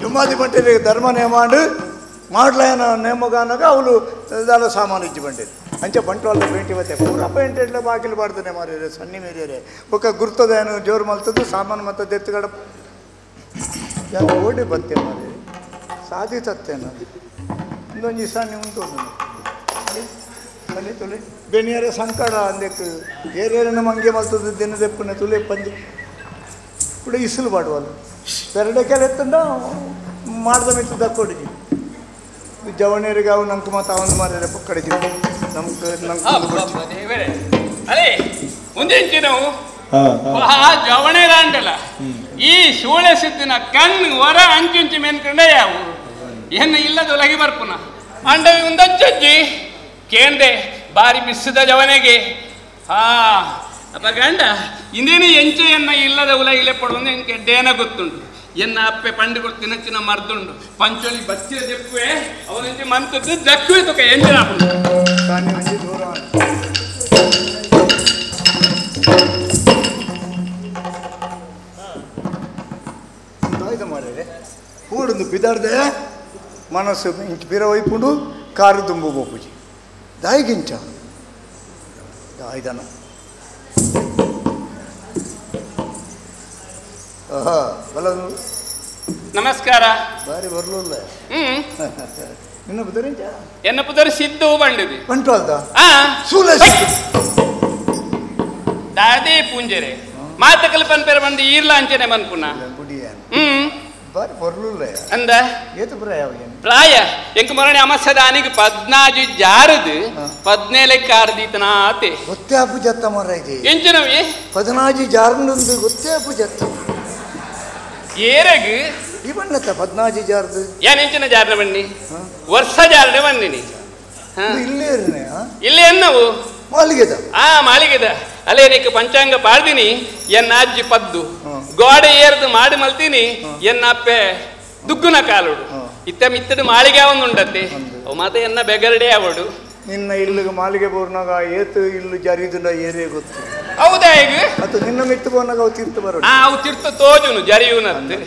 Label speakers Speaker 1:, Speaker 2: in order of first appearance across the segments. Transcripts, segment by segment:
Speaker 1: ಜುಮಾದಿ ಬಂಟೆರಿಗೆ ಧರ್ಮ ನೇಮಾಂಡು ಮಾಡ್ಲಯನ ನೇಮಗಾನಾಗ ಅವಳು ದಾಲ ಸಾಮಾನು ಇಜ್ಜಿ ಬಂಡೇರು ಅಂಚೆ ಬಂಟ್ವಾಳದ ಪೇಂಟಿ ಬತ್ತೆ ಪೂರ ಪೇಂಟೆಡ್ಲ ಬಾಗಿಲು ಬಾಡ್ತಾನೆ ಮಾರ್ಯಾರೆ ಸನ್ನಿ ಮೇರಿಯರೆ ಬೊಕ್ಕ ಗುರ್ತದೇನು ಜೋರು ಮಲ್ತದ್ದು ಸಾಮಾನು ಮತ್ತು ದೆತ್ತುಗಡ ಯಾರು ಓಡಿ ಬತ್ತೆ ಮಾರ್ಯಾರೆ ಸಾಧಿ ತತ್ತೇನ ಇಂದೊಂಜಿ ಸಣ್ಣ ಉಂಟು ಅಲ್ಲಿ ತುಲೆ ಬೆನಿಯರೆ ಸಂಕಡ ಅಂದಕ್ಕೆ ಏರೇರನ ಮಂಗೆ ಮಲ್ತದ್ದು ದಿನದೆಪ್ಪನ ತುಲೆ ಪಂಜಿ ಕೂಡ ಇಸಲು ಬಾಡುವಲ್ಲ ಪೆರಡೆ ಕೆಲ ಎತ್ತಂದ ಮಾಡ್ದ ಮಿತ್ತು ದಕ್ಕೊಡಿ ಜವಣೇರಿಗೆ ಅವು ನಂಗೆ ಮಾತು ಅವನು ಮಾರ್ಯಾರೆ ಪಕ್ಕಡೆ ನಮ್ಗೆ
Speaker 2: ದೇವರೇ ಅದೇ ಮುಂದಿಂಚಿ ನಾವು ಆ ಜವಣೇರ ಅಂಟಲ್ಲ ಈ ಸೂಳೆ ಸಿದ್ದಿನ ಕಣ್ಣು ಹೊರ ಅಂಚುಂಚಿ ಮೇನ್ಕೊಂಡೆ ಯಾವು ಎನ್ನ ಇಲ್ಲದ ಒಲಗಿ ಬರ್ಪುನ ಅಂಡವಿ ಒಂದಜ್ಜಿ ಕೇಂದೆ ಬಾರಿ ಬಿಸಿದ ಜವನೆಗೆ ಹಾ ಅಪ್ಪ ಗಂಡ ಇಂದೇನು ಎಂಚೆ ಎನ್ನ ಇಲ್ಲದ ಉಲಗಿಲೆ ಪಡುವಂದು ಎಂಕೆ ಡೇನ ಗೊತ್ತುಂಟು ಎನ್ನ ಅಪ್ಪೆ ಪಂಡು ಕೊಡ್ತಿನ ಚಿನ್ನ ಮರ್ದುಂಡು ಪಂಚೋಳಿ ಬಚ್ಚಿರ ದೆಪ್ಪುವೆ ಅವನಂಚೆ ಮಂತದ್ದು ದಕ್ಕುವೆ ತುಕ ಎಂಚಿನ
Speaker 1: ದೂರ ಮಾಡಿದ್ರೆ ಕೂಡೊಂದು ಬಿದಾರ್ದೆ ಮನಸ್ಸು ಇಂಚು ಪಿರ ಒಯ್ಪುಂಡು ಕಾರು ತುಂಬು ಬೋಪುಜಿ ದಾಯಿಗಿಂಚ ದಾಯ್ದನ ಆಹಾ ಬಲ
Speaker 2: ನಮಸ್ಕಾರ
Speaker 1: ಬಾರಿ ಬರ್ಲಲ್ಲ ನಿನ್ನ ಪುದರಿಂಚ
Speaker 2: ಎನ್ನ ಪುದರ್ ಸಿದ್ದು ಬಂಡಿದೆ
Speaker 1: ಬಂಟ್ವಾಲ್ದ
Speaker 2: ಆ
Speaker 1: ಸೂಲ
Speaker 2: ದಾದೇ ಪೂಂಜೆರೆ ಮಾತಕಲ್ ಪನ್ಪೆರ ಬಂದು ಈರ್ಲ ಅಂಚನೆ ಮನ್ಪುನ
Speaker 1: ಬಾರಿ ಬರ್ಲುಲ್ಲ
Speaker 2: ಅಂದ
Speaker 1: ಏತು ಪ್ರಾಯ
Speaker 2: ಪ್ರಾಯ ಎಂಕ್ ಮೊರಣೆ ಅಮಸದಾನಿಗೆ ಪದ್ನಾಜಿ ಜಾರದು ಪದ್ನೇಲಕ್ಕೆ ಆರ್ದೀತನಾತೆ
Speaker 1: ಗೊತ್ತೇ ಅಪ್ಪು ಜತ್ತ ಮರ ಇದೆ
Speaker 2: ಎಂಚಿನವಿ
Speaker 1: ಪದ್ನಾಜಿ ಜಾರ್ನೊಂದು ಗೊತ್ತೇ ಅಪ್ಪು ಜತ್ತ
Speaker 2: ಏರಗ್
Speaker 1: ಈ ಬಣ್ಣತ್ತ ಪದ್ನಾಜಿ ಜಾರ್ದು
Speaker 2: ಏನ್ ಎಂಚಿನ ಜಾರ್ನ ಬನ್ನಿ ವರ್ಷ ಜಾರ್ನೆ ಬಂದಿನಿ
Speaker 1: ಇಲ್ಲೇ
Speaker 2: ಇಲ್ಲೇ ಎನ್ನವು
Speaker 1: ಮಾಲಿಗೆದ
Speaker 2: ಆ ಮಾಲಿಗೆದ ಅಲ್ಲೇ ನಿಕ್ ಪಂಚಾಂಗ ಪಾಡ್ದಿನಿ ಎನ್ನ ಅಜ್ಜಿ ಪದ್ದು ಗೋಡೆ ಏರ್ದು ಮಾಡಿ ಮಲ್ತೀನಿ ಎನ್ನ ಅಪ್ಪೆ ದುಗ್ಗುನ ಕಾಲುಡು ಇತ್ತ ಮಿತ್ತಡು ಮಾಳಿಗೆ ಒಂದು ಉಂಡತ್ತೆ ಅವು ಮಾತ ಎನ್ನ ಬೆಗರಡೆ ಅವಡು
Speaker 1: ನಿನ್ನ ಇಲ್ಲಿಗೆ ಮಾಲಿಗೆ ಬೋರ್ನಾಗ ಏತು ಇಲ್ಲು ಜರಿದುಂಡ ಏರೇ ಗೊತ್ತು
Speaker 2: ಹೌದಾ ಈಗ
Speaker 1: ಮತ್ತು ನಿನ್ನ ಮಿತ್ತು ಬೋರ್ನಾಗ ಅವು ತೀರ್ತು ಬರೋದು
Speaker 2: ಆ ಅವು ತೀರ್ತು ತೋಜುನು ಜರಿಯುನತ್ತು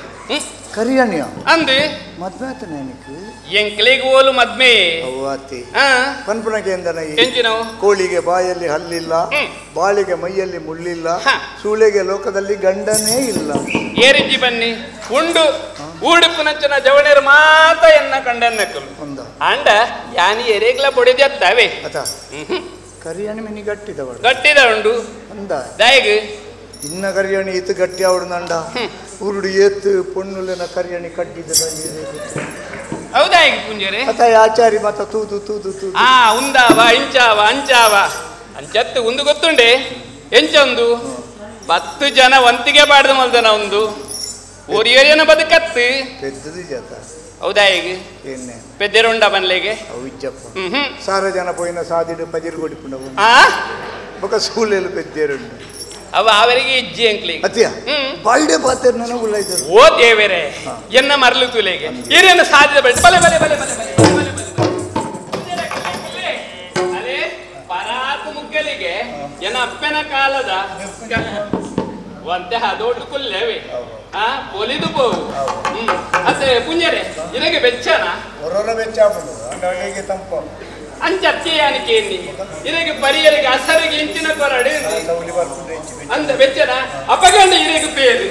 Speaker 1: ಕರಿಯಣ್ಯ
Speaker 2: ಅಂದು
Speaker 1: ಮದ್ವೆ ಆತನ ಏನಕ್ಕೆ
Speaker 2: ಎಂಕ್ಲಿಗೆ ಓಲು ಮದ್ಮೆ
Speaker 1: ಅವ್ವಾತಿ ಪನ್ಪುನಕ್ಕೆ
Speaker 2: ಎಂಚಿನವು
Speaker 1: ಕೋಳಿಗೆ ಬಾಯಲ್ಲಿ ಹಲ್ಲಿಲ್ಲ, ಬಾಳಿಗೆ ಮೈಯಲ್ಲಿ ಮುಳ್ಳಿಲ್ಲ, ಸೂಳೆಗೆ ಲೋಕದಲ್ಲಿ ಗಂಡನೇ ಇಲ್ಲ.
Speaker 2: ಏರಿಜ್ಜಿ ಬನ್ನಿ ಉಂಡು ಊಡುಪುನಂಚನ ಜವಣೇರು ಮಾತ ಎನ್ನ ಕಂಡನ್ನಕಲು ಅಂಡ ಯಾನಿ ಎರೇಗ್ಲ ಬೊಡಿದೆತ್ತವೆ
Speaker 1: ಅತ ಕರಿಯಣಿ ಮಿನಿ ಗಟ್ಟಿದವಳು
Speaker 2: ಗಟ್ಟಿದ ಉಂಡು
Speaker 1: ಅಂದ
Speaker 2: ದಾಯಿಗ್
Speaker 1: ಇನ್ನ ಕರಿಯಣಿ ಇತ್ತು ಗಟ್ಟಿ ಅವಡು ನಂಡ ಉರುಡು ಏತ್ತು ಪೊಣ್ಣುಲೆನ ಕರಿಯಣಿ ಕಟ್ಟಿದ
Speaker 2: ಹೌದಾ ಈಗ ಪುಂಜರೆ
Speaker 1: ಅತ ಆಚಾರಿ ಮತ ತೂದು ತೂದು ತೂದು
Speaker 2: ಆ ಉಂದಾವ ಇಂಚಾವ ಅಂಚಾವ ಅಂಚತ್ತು ಒಂದು ಗೊತ್ತುಂಡೆ ಎಂಚೊಂದು 10 ಜನ ವಂತಿಗೆ ಬಾಡ್ದ ಮಲ್ದನ ಒಂದು ಓರಿಯರಿಯನ ಬದುಕತ್ತು
Speaker 1: ಪೆದ್ದದು ಜಾತ
Speaker 2: ಹೌದಾ ಈಗ
Speaker 1: ಏನೇ
Speaker 2: ಪೆದ್ದೆರುಂಡ ಬನ್ಲೆಗೆ
Speaker 1: ಅವು ಇಜ್ಜಪ್ಪ ಸಾರ ಜನ ಪೋಯಿನ ಸಾದಿಡು ಪಜಿರು ಕೊಡಿಪುಂಡ
Speaker 2: ಆ
Speaker 1: ಬೊಕ ಸೂಲೆಲು ಪೆದ್ದೇರುಂಡು
Speaker 2: ಅವ ಅವರಿಗೆ ಇಜ್ಜಿ ಅಂಕ್ಲಿ
Speaker 1: ಅತಿಯ ಬಾಯ್ಡೆ ಪಾತೆರ್ ನನ್ನ ಉಳ್ಳೈದರು
Speaker 2: ಓ ದೇವರೇ ಎನ್ನ ಮರಲು ತುಲೆಗೆ ಏನೇನು ಸಾಧ್ಯತೆ ಬಳೆ ಬಲೆ ಬಲೆ ಬಲೆ ಬಲೆ ಬಲೆ ಬಲೆ ಅಲೆ ಪರಾಕು ಮುಗ್ಗಲಿಗೆ ಎನ್ನ ಅಪ್ಪನ ಕಾಲದ ಒಂತೆ ಹದೋಟು ಕುಲ್ಲೇವೆ ಆ ಪೊಲಿದು ಪೋವು ಅತ್ತೆ ಪುಂಜರೆ ಇನಗೆ ಬೆಚ್ಚನ
Speaker 1: ಹೊರೊರ ಬೆಚ್ಚ ಅಂಡಳಿಗೆ ತಂಪು
Speaker 2: ಅಂಚತ್ತೆ ಅನಿಕೆ ಇನಗೆ ಪರಿಯರಿಗೆ ಅಸರಿಗೆ ಇಂಚಿನ ಕೊರಡು ಅಂದ ಬೆಚ್ಚನ ಅಪಗಂಡ ಇರೇಗು ಪೇರು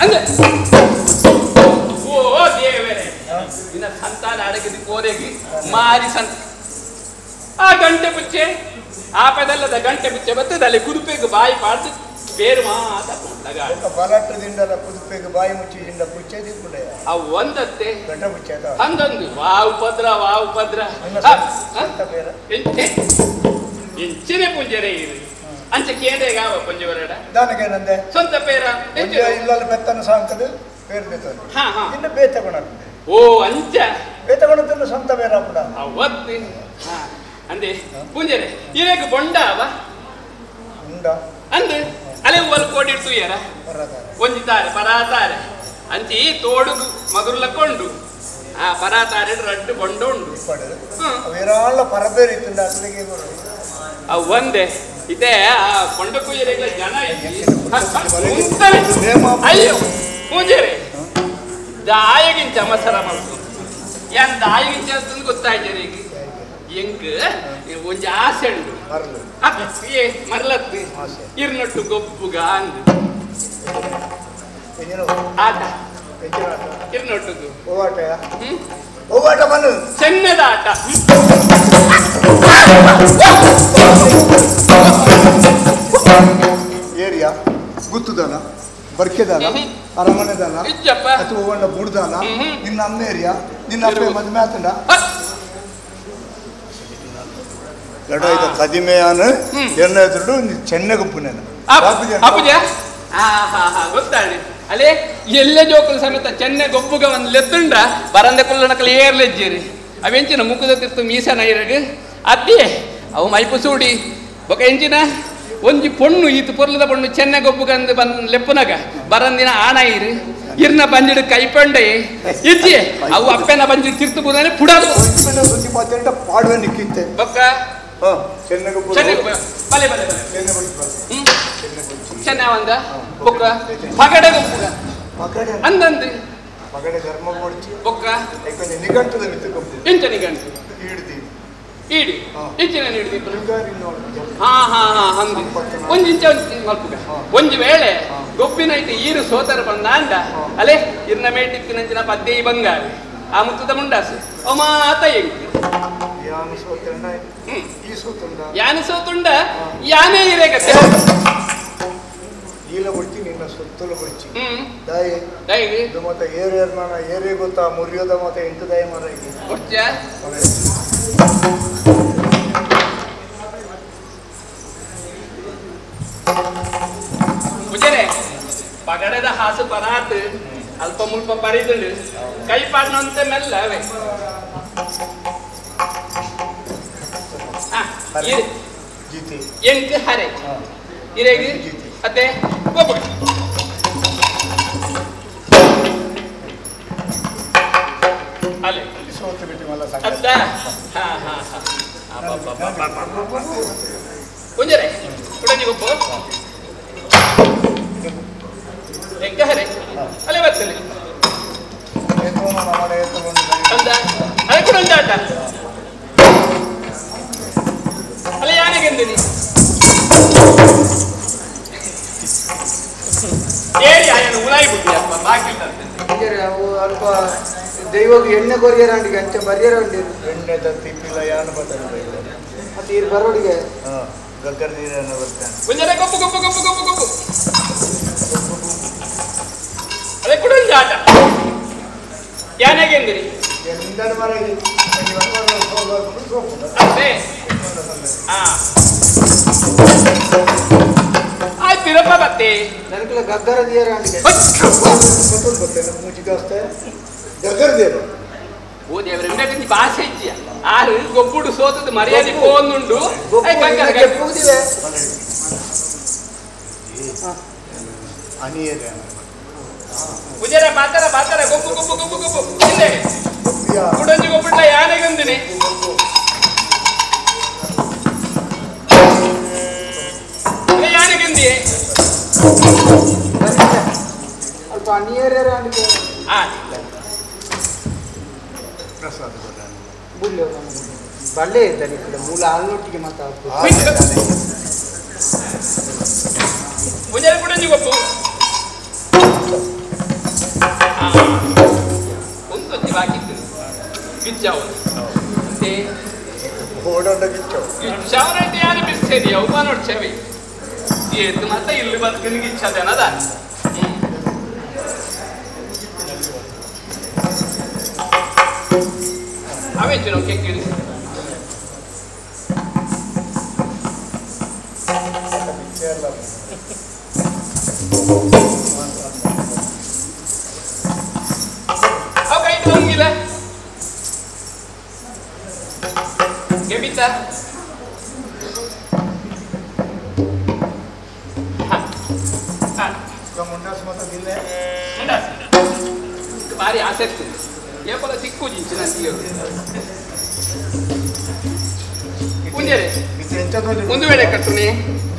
Speaker 2: ಅಂದ ಓ ದೇವರೇ ಇನ್ನ ಸಂತಾನ ಅಡಗಿದ ಕೋರೆಗೆ ಮಾರಿ ಸಂತ ಆ ಗಂಟೆ ಪುಚ್ಚೆ ಆ ಪದಲ್ಲದ ಗಂಟೆ ಪುಚ್ಚೆ ಬತ್ತದಲ್ಲಿ ಕುದುಪೆಗೆ ಬಾಯಿ ಪಾಡ್ದು ಬೇರು ಮಾತ
Speaker 1: ಬಲಾಟದಿಂದಲ ಕುದುಪೆಗೆ ಬಾಯಿ ಮುಚ್ಚಿದಿಂದ ಪುಚ್ಚೆ ದಿಕ್ಕುಂಡೆ
Speaker 2: ಅವು ಒಂದತ್ತೆ
Speaker 1: ಗಂಟೆ ಪುಚ್ಚೆ
Speaker 2: ಅಂದೊಂದು ವಾ ಉಪದ್ರ ವಾ ಉಪದ್ರ ಎಂಚಿನ ಪುಂಜರೆ ಇದು ಅಂಚೆ ಕೇಂದ್ರೆಗೆ ಆವ ಪುಂಜವರಡ
Speaker 1: ದಾನಕೇನಂದೆ
Speaker 2: ಸ್ವಂತ ಪೇರ
Speaker 1: ಇಲ್ಲಲ್ಲಿ ಬೆತ್ತನ ಸಾಂಕದು ಪೇರು ಬೇತನು ಇನ್ನು ಬೇತಗುಣ
Speaker 2: ಓ ಅಂಚ
Speaker 1: ಬೇತಗುಣದನ್ನು ಸ್ವಂತ ಬೇರ ಕೂಡ
Speaker 2: ಅವತ್ತು ಅಂದೆ ಪುಂಜರೆ ಇರೇಗ ಬೊಂಡ ಅವ
Speaker 1: ಉಂಡ
Speaker 2: ಅಂದೆ ಅಲೆ ಒಲ್ ಕೋಡಿಡ್ತು ಯಾರ ಒಂಜಿತಾರೆ ಪರಾತಾರೆ ಅಂಚೆ ಈ ತೋಡು ಮಗುರ್ಲಕ್ಕೊಂಡು ಆ ಪರಾತಾರೆ ರಡ್ಡು ಬೊಂಡ ಉಂಡು
Speaker 1: ಅವೇರಾಳ ಪರಬೇರಿ ಇತ್ತುಂಡ ಅಸಲಿಗೆ
Speaker 2: ಅವು ಒಂದೇ ಇದೆ ಆ ಕೊಂಡ ಪೂಜೆರೆಗಳ ಜನ ಅಯ್ಯೋ ಪೂಜೆರೆ ದಾಯಗಿಂಚ ಮಸರ ಮಲ್ತು ಏನ್ ದಾಯಗಿಂಚ ಅಂತ ಗೊತ್ತಾಯ್ತು ಈಗ ಎಂಕ್ ಒಂಜಿ ಆಸೆ ಉಂಡು ಏ ಮರ್ಲತ್ತು ಇರ್ನೊಟ್ಟು ಗೊಬ್ಬುಗ ಅಂದು ಆಟ ಇರ್ನೊಟ್ಟುಗು ಚೆನ್ನದ ಆಟ
Speaker 1: ಏರಿಯಾ ಗುತ್ತುದಾನ ಬರ್ಕೆದಾನ ಅರಮನೆದಾನ ಅಥವಾ ಒಳ್ಳ ಬುಡ್ದಾನ ನಿನ್ನ ಅಮ್ಮ ಏರಿಯಾ ನಿನ್ನ ಅಪ್ಪ ಮದುವೆ ಆತಂಡ ಲಡಾಯಿದ ಕದಿಮೆಯಾನ ಎಣ್ಣೆ ಎದುರು ಚೆನ್ನೆ ಗುಪ್ಪುನೇನ
Speaker 2: ಅಪ್ಪುಜ ಗೊತ್ತಾಳಿ ಅಲ್ಲೇ ಎಲ್ಲೇ ಜೋಕುಲು ಸಮೇತ ಚೆನ್ನೆ ಗೊಬ್ಬುಗ ಒಂದು ಲೆತ್ತುಂಡ ಬರಂದೆ ಕುಲ್ಲಣಕಲ್ ಏರ್ಲೆಜ್ಜಿರಿ ಅವೆಂಚಿನ ಮುಖದ ತಿರ್ತು ಮೀಸನ ಇರಗ ಅದೇ ಅವು ಮೈಪು ಸೂಡಿ ಬೊಕ ಎಂಚಿನ ಒಂಜಿ ಪೊಣ್ಣು ಈತು ಪೊರ್ಲದ ಪೊಣ್ಣು ಚೆನ್ನೆ ಗೊಬ್ಬುಗಂದು ಬಂದ್ ಲೆಪ್ಪುನಗ ಬರಂದಿನ ಆಣ ಇರು ಇರ್ನ ಬಂಜಿಡು ಕೈಪಂಡೆ ಇಜ್ಜಿ ಅವು ಅಪ್ಪೆನ ಬಂಜಿಡು ತಿರ್ತು ಬುದಾನೆ ಪುಡದು
Speaker 1: ಪಾಡುವೆ ನಿಕ್ಕಿತ್ತೆ
Speaker 2: ಬೊಕ್ಕ
Speaker 1: ಚೆನ್ನೆ ಗೊಬ್ಬು
Speaker 2: ಚೆನ್ನೆ ಬಲೆ ಬಲೆ ಬಲೆ ಚೆನ್ನ ಒಂದ ಬೊಕ್ಕ ಪಗಡೆ ಗೊಬ್ಬುಗ ಅಂದಂದು
Speaker 1: ಪಗಡೆ ಧರ್ಮ ಕೊಡ್ಚಿ
Speaker 2: ಬೊಕ್ಕ
Speaker 1: ನಿಘಂಟದ ಮಿತ್ತು ಗೊಬ್ಬು
Speaker 2: ಎಂಚ ನಿಘಂಟು
Speaker 1: ಈಡ್ದಿ
Speaker 2: ಈಡಿ ಇಂಚಿನ ನೀಡಿ ಹಾ ಹಾ ಹಾ ಹಂಗೆ ಒಂಜಿ ಇಂಚ ಮಲ್ಪುಗ ಒಂಜಿ ವೇಳೆ ಗೊಬ್ಬಿನ ಐತೆ ಈರು ಸೋತರ ಬಂದಾಂಡ ಅಲೆ ಇರ್ನ ಮೇಟಿತ್ತಿನಂಚಿನ ಪದ್ಯ ಬಂಗಾರ ಆ ಮುತ್ತದ ಮುಂಡಾಸು ಅವ ಮಾತ ಎಂಕ್ ಯಾನು ಸೋತುಂಡ ಯಾನೇ ಇರೇಗತ್ತೆ
Speaker 1: ಈಲ ಬಿಡ್ತಿ ನಿನ್ನ ಸುತ್ತಲು ಬಿಡ್ಚಿ ದಾಯಿ
Speaker 2: ದಾಯಿ
Speaker 1: ಇದು ಮತ್ತೆ ಏರಿಯರ್ ನಾನ ಏರಿ ಗೊತ್ತಾ ಮುರಿಯೋದ ಮತ್ತೆ ಎಂಟು ದಾಯಿ ಮರ
Speaker 2: ಕೊಡ್ಚಾ ಪೂಜಾರೆ ಪಗಡೆದ ಹಾಸು ಪರಾತ್ ಅಲ್ಪ ಮುಲ್ಪ ಪರಿದುಂಡು ಕೈ ಪಾಡ್ನಂತೆ ಮೆಲ್ಲ ಅವೇ ಎಂಕ್ ಹರೆ ಇರೇಗಿ ಅತ್ತೆ ಗೊಬ್ಬ ಅಲೆ ಅತ್ತ ಹಾ ಹಾ ಹಾ ಪೂಜಾರೆ ಕುಡಂಜಿ ಗೊಬ್ಬ ಎಂಕ ಹರೆ ಅಲೆ ಬರ್ತಲೆ ಅಂದ ಅಲೆ ಕೂಡ ಒಂದು ಆಟ ಅಲೆ ಯಾನೆಗೆಂದಿನಿ ಏರಿ ಆಯನ ಉಳಾಯಿ ಬುದ್ಧಿ ಅಪ್ಪ ಬಾಕಿ
Speaker 3: ಅವು ಅಲ್ಪ ದೈವಗ್ ಎಣ್ಣೆ ಕೊರಿಯರ ಅಂಡಿಗೆ ಅಂಚೆ ಬರ್ಯರ ಉಂಡಿ
Speaker 1: ಎಣ್ಣೆ ತಿಪ್ಪಿಲ್ಲ ಯಾನು ಬರ್ತಾನೆ
Speaker 3: ಮತ್ತೆ ಇರು ಬರೋಡಿಗೆ
Speaker 1: ಗಗ್ಗರ ನೀರನ್ನು ಬರ್ತಾನೆ
Speaker 2: ಒಂಜನೆ ಗೊಬ್ಬು ಗೊಬ್ಬು ಗೊಬ್ಬು ಗೊಬ್ಬು ಗೊಬ್ಬು ಅದೇ ಕೂಡ ಒಂದು ಆಟ ಯಾನೆಗೆಂದಿರಿ ಅದೇ ಹಾ ಆಯ್ತಿರಪ್ಪ ಬತ್ತೆ
Speaker 3: ನನಗೆಲ್ಲ ಗಗ್ಗರ ದಿಯರ ಅಂಡಿಗೆ
Speaker 1: ಗಗ್ಗರ ದೇವರು
Speaker 2: ಓ ದೇವರೇ ಇಂದಕ್ಕೆ ಭಾಷೆ ಇಜ್ಜಿಯ ಆರು ಗೊಬ್ಬುಡು ಸೋತದ ಮರ್ಯಾದೆ ಪೋಂದುಂಡು ಪೂಜಾರ ಬಾತರ ಬಾತರ ಗೊಬ್ಬು ಗೊಬ್ಬು ಗೊಬ್ಬು ಗೊಬ್ಬು ಹಿಂದೆ ಕುಡಂಜಿ ಗೊಬ್ಬುಡ್ಲ ಯಾನೆಗಂದಿನಿ ಯಾನೆಗಂದಿ
Speaker 3: ಅಲ್ಪ ಅನಿಯರ ಅಂಡಿಗೆ
Speaker 2: ಆ
Speaker 1: ಪ್ರಸಾದ
Speaker 3: ಬಳ್ಳೆ ಇದ್ದಾನೆ ಈ ಕಡೆ ಮೂಲ ಹಾಲಿನೊಟ್ಟಿಗೆ ಮಾತಾಡ್ತಾರೆ
Speaker 2: ಪೂಜಾರಿ ಕುಡಂಜಿ ಗೊಬ್ಬು ಒಂದೊಂದು ಬಾಕಿ ಇತ್ತು ಗಿಚ್ಚಾವು ಅಂತೆ
Speaker 1: ಓಡಾಡ ಗಿಚ್ಚಾವು
Speaker 2: ಗಿಚ್ಚಾವನಂటే ಯಾರು ಬಿಸ್ತೇರಿ ಅವು ನೋಡ್చేವಿ ಏತು ಮತ್ತೆ ಇಲ್ಲಿ ಬದುಕಿನ ಗಿಚ್ಚದೇನದ ಅವೇಚು ನಾವು ಕೇಳಿ ಅವು ಕೈ ಹೋಗಿಲ್ಲ ಕೆಬಿತ
Speaker 1: ಮುಂಡಾಸ್
Speaker 2: ಭಾರಿ ಆಸಕ್ತಿ ಏಪಲ ಸಿಕ್ಕು ಜಿಂಚಿನ ಪುಂಜರೆ ಒಂದು ವೇಳೆ ಕಟ್ಟುನಿ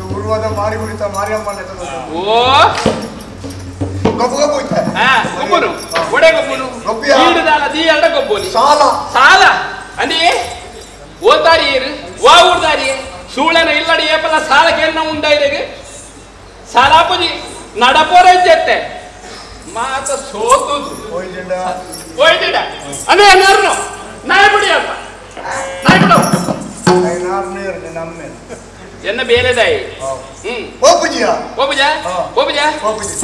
Speaker 1: ಉರ್ವಾದ ಮಾರಿ ಬಿಡಿತ ಮಾರಿಯಮ್ಮ
Speaker 2: ಓ
Speaker 1: ಗೊಬ್ಬು ಗೊಬ್ಬು ಇತ್ತೆ
Speaker 2: ಹಾ ಗೊಬ್ಬನು ಒಡೆ ಗೊಬ್ಬನು
Speaker 1: ಗೊಬ್ಬಿಯಾ?
Speaker 2: ಈಡುದಾಲ ದೀಯಲ್ಡ ಗೊಬ್ಬುನಿ
Speaker 1: ಸಾಲ
Speaker 2: ಸಾಲ ಅಂದಿ ಓತಾರಿ ಏರು ವಾ ಊರ್ದಾರಿ ಸೂಳನ ಇಲ್ಲಡಿ ಏಪಲ ಸಾಲ ಕೇಳ್ನ ಉಂಡೈರೆಗೆ ಸಾಲಾಪುಜಿ ನಡಪೋರ ಜೆತ್ತೆ ಮಾತ ಸೋತುದು
Speaker 1: ಹೋಯ್ಜಿಂಡ
Speaker 2: ಹೋಯ್ತಿಡ ಅಂದ್ರೆ ನಾರ್ನು ನಾಯಿ ಬಿಡಿ ಅಲ್ಪ ನಾಯಿ ಬಿಡು
Speaker 1: ಐನಾರು ನೀರು ನಿನ್ನ ಅಮ್ಮೆ
Speaker 2: ಎನ್ನ ಬೇಲೆದಾಯಿ
Speaker 1: ಹೋಪುಜಿಯ
Speaker 2: ಹೋಗುಜ
Speaker 1: ಹಾ.
Speaker 2: ಹೋಗುಜ
Speaker 1: ಹೋಪುಜಿ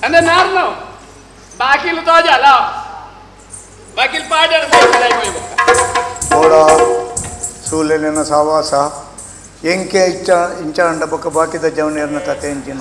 Speaker 2: ಅಂದ್ರೆ ನಾರ್ನು ಬಾಕಿಲು ತೋಜ ಅಲ್ಲ ಬಾಕಿಲ್ ಪಾಡ್ಯಾಡ
Speaker 1: ಓಡ ಸೂಲೆನ ಸಾವಾಸ ಎಂಕೆ ಇಚ್ಚ ಇಂಚ ಅಂಡ ಬೊಕ್ಕ ಬಾಕಿದ ಜವನೇರ್ನ ಕತೆ ಎಂಚಿನ.